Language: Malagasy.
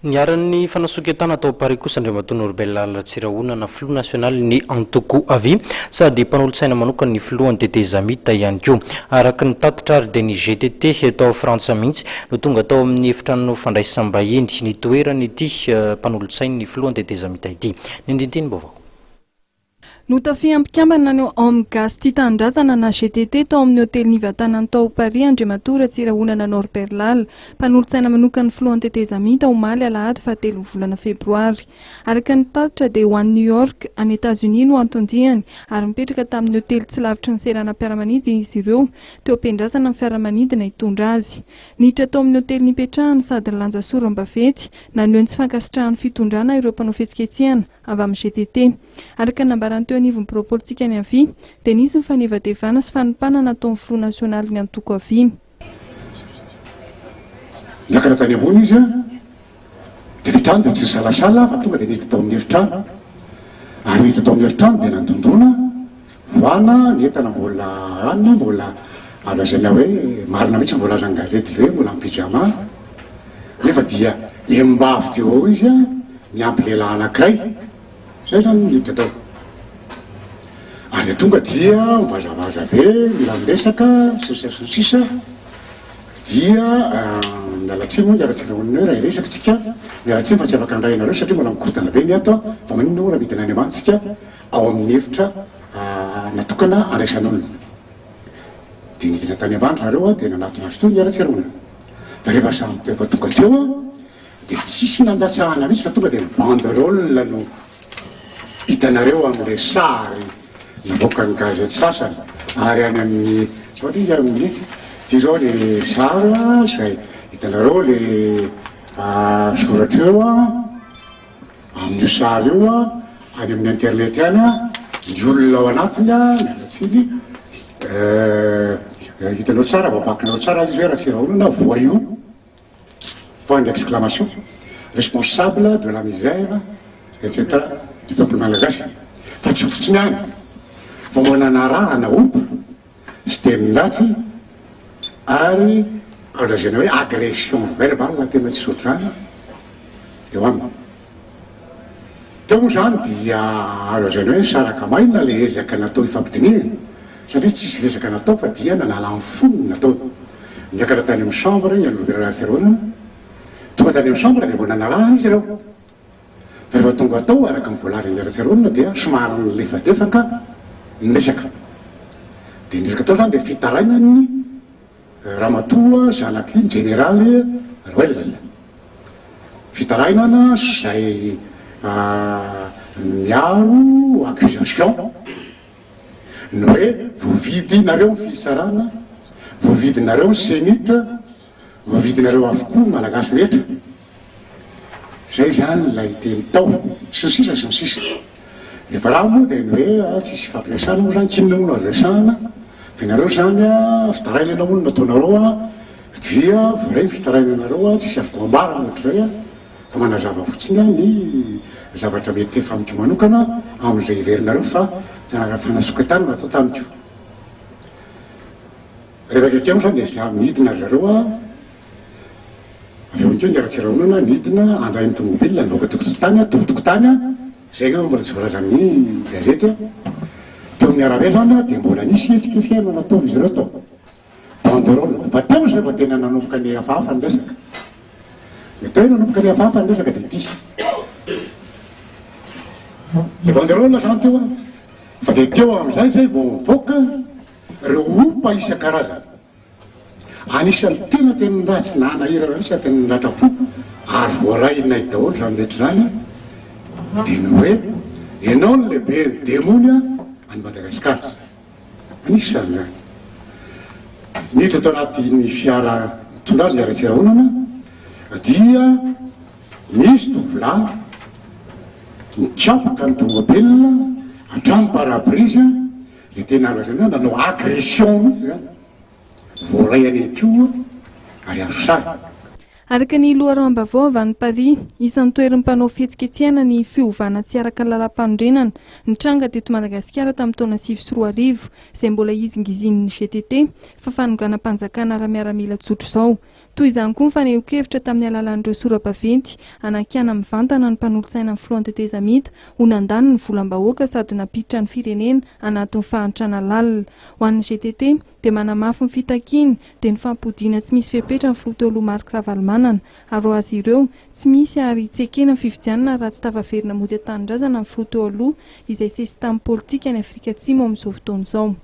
Niharan'ny fanasoketana tao Paris kosa Andriamatoa Norbert Lala Ratsirahonana, filoha nasionalin'ny antoko Avi, sady mpanolotsaina manokan'ny filohan'ny tetezamita ihany koa. Araka ny tatitra ary dia ny gtt tao Frantsa mihitsy no tonga tao amin'ny efitrano fandraisam-bahiny nitoeran'ity mpanolotsain'ny filohan'ny tetezamita ity. Ny andindinim-baovao. Notafihan'ny mpikambana ny Homme Gasy Tia Tanindrazana na gtt tao amin'ny hotely nivantanany tao Paris Andriamatoa Ratsirahonana Norbert Lala, mpanolotsaina manokan'ny filohan'ny tetezamita omaly alahady fahatelon'ny volana febroary. Araka ny tatitra dia ho any New York, any Etazonia no anton-diany ary nipetraka tamin'ny hotely tsy lavitry ny seranam-piaramanidina izy ireo teo am-piandrasana ny fiaramanidina hitondra azy. Niditra tao amin'ny hotely nipetrahany sady nilanja soram-baventy naneho ny tsy fankasitrahan'ny fitondrana ireo mpanao fihetsiketsehana avy amin'ny gtt. Araka ny nambaran'ny teo anivon'ny birao politikan'ny Avi, dia nisy ny fanevatevana sy fanompana nataon'ny filoha nasionalin'ny antoko Avi. Niakatra tany ambony izy dia avy hatrany dia tsy nisalasala fa tonga dia niditra tao amin'ny efitrano. Ary niditra tao amin'ny efitrano dia nandondona, voana ny entana mbola any, mbola azo lazaina hoe marina mihitsy ny voalazan'ny gazety ilay hoe mbola en pyjama. Nefa dia embavy teo eo izy miampy lehilahy anankiray. Zay zany ny hiditra tao. Ary dia tonga dia mivazavaza be, mila miresaka, sy ny sisa sy ny sisa. Dia miala tsiny moa miala tsiny aminao raha hiresaka tsika, miala tsiny fa tsy afaka handray anareo satria mbola mikorontana be ny ato, fa maninona moa raha midina any ambany tsika ao amin'ny efitra natokana handraisan'olona. Dia nidina tany ambany zareo dia nanatona azy teo niala tsirona. Fa rehefa samy efa tonga teo dia tsisy nandatsahana mihitsy fa tonga dia ny banderole no hitanareo amin'ilay sary navoakan'ny gazety sasany ary any amin'ny zao ty amin'ny ty zao le sary izay hitanareo le soratra eo. Amin'io sary io an, any amin'ny internet any an, ny olona ao anatiny an, miala tsiny, hitanao tsara, voavakinao tsara ilay izy hoe Ratsirahonana, voyou, point d'exclamation, responsable de la misère, etc. Du peuple malagasy. Fa tsy io fotsiny ihany, fa mbola narahana ompa sy tenin-dratsy ary azo lazaina hoe agression verbale tena tsisy ohatr'izany teo aminy. Teo moa izany dia azo lazaina hoe nisaraka maina ilay ezaka natao hifampidinihana satria tsisy resaka natao fa dia nanala ny fony ny nataony. Niakatra tany amin'ny chambre i Albert Ratsirahonana, tonga tany amin'ny chambre dia mbola narahana izy ireo. Rehefa tonga tao, araka ny voalazan'i Ratsiarona dia somary nilefadefaka ny resaka. Dia ny resaka tao izany dia fitarainan'ny ramatoa zanak'i jeneraly Roel. Fitarainana izay miaro accusation ny hoe voavidinareo ny fitsarana, voavidinareo ny Cenit, voavidinareo avokoa ny Malagasy rehetra. Zay zany ilay teny tao, sy ny sisa sy ny sisa. Rehefa raha moa dia ny hoe tsisy ifampiresahana moa zany, k'inona moa no azo resahana, fa ianareo zany fitarainana moa no nataonareo dia voaray ny fitarainanareo, tsisy azoko ambara mihoatr'izay fa manazava fotsiny ny zavatra mety efa amiko manokana amin'izay heverinareo fa fanasoketana natao tamiko. Rehefa akaiky eo moa zany dia za midina ry zareo. Avy eo ihany koa ny Ratsirahonana nidina handray ny tomobile nivoaka tokotany tokotany, izay angamba mbola tsy voalazan'ny gazety, teo amin'ny arabe izany dia mbola nisy hetsiketsehana nataon'izy ireo tao, banderole, fa teo izay vao tena nanomboka nihafahafa ny resaka. Ny atao hoe nanomboka nihafahafa ny resaka dia ity, ilay banderole izany teo an, fa dia teo amin'izay izay vao nivoaka ireo ompa isan-karazany. Anisan'ny tena teny ratsy nanahirana mihitsy ary tena nandratra fo ary voarainay daholo izany rehetra izany dia ny hoe ianao no lehiben'ny demony any Madagasikara. Anisan'izany. Niditra tao anatin'ny fiara nitondra azy ny Ratsirahonana dia nisy tovolahy nikapoka ny tomobilina hatramin'ny pare-brise izay tena lazaina hoe nanao agression mihitsy izany. Voaray any koa ary azo sary. Araka ny loharanom-baovao avy any Paris, isan'ny toherin'ny mpanao fihetsiketsehana ny fiovana tsy araka ny lalàmpanorenana nitranga teto Madagasikara tamin'ny taona 2009, izay mbola hizingizinin'ny gtt fa fanonganam-panjakana ara-miaramila tsotra izao. Toy izany koa ny fanehoan-kevitra tamin'ny alalan'ireo sora-baventy hanakiana mivantana ny mpanolotsainan'ny filohan'ny tetezamita ho nandany ny volam-bahoaka sady nampiditra ny firenena anatin'ny fahantrana lalina. Ho an'ny gtt dia manamafy ny fitakiany dia ny fampodiana tsy misy fepetra ny filoha teo aloha Marc Ravalomanana ary ho azy ireo tsy misy ary tsy ekena ny fifidianana raha tsy tafaverina mody an-tanindrazana ny filoha teo aloha izay sesitany politika any Afrika Atsimo amin'izao fotoana izao.